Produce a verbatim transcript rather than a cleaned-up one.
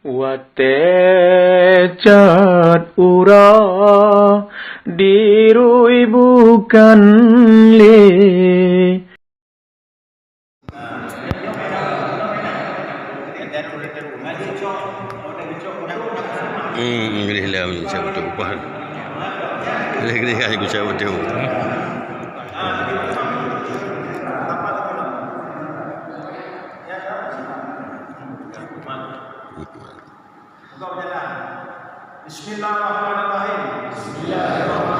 Watée cot uroe dirui bukan lé. Hmm, alhamdulillah, mencabut upah. Boleh kena kan aku cabut tu. Bismillahirrahmanirrahim.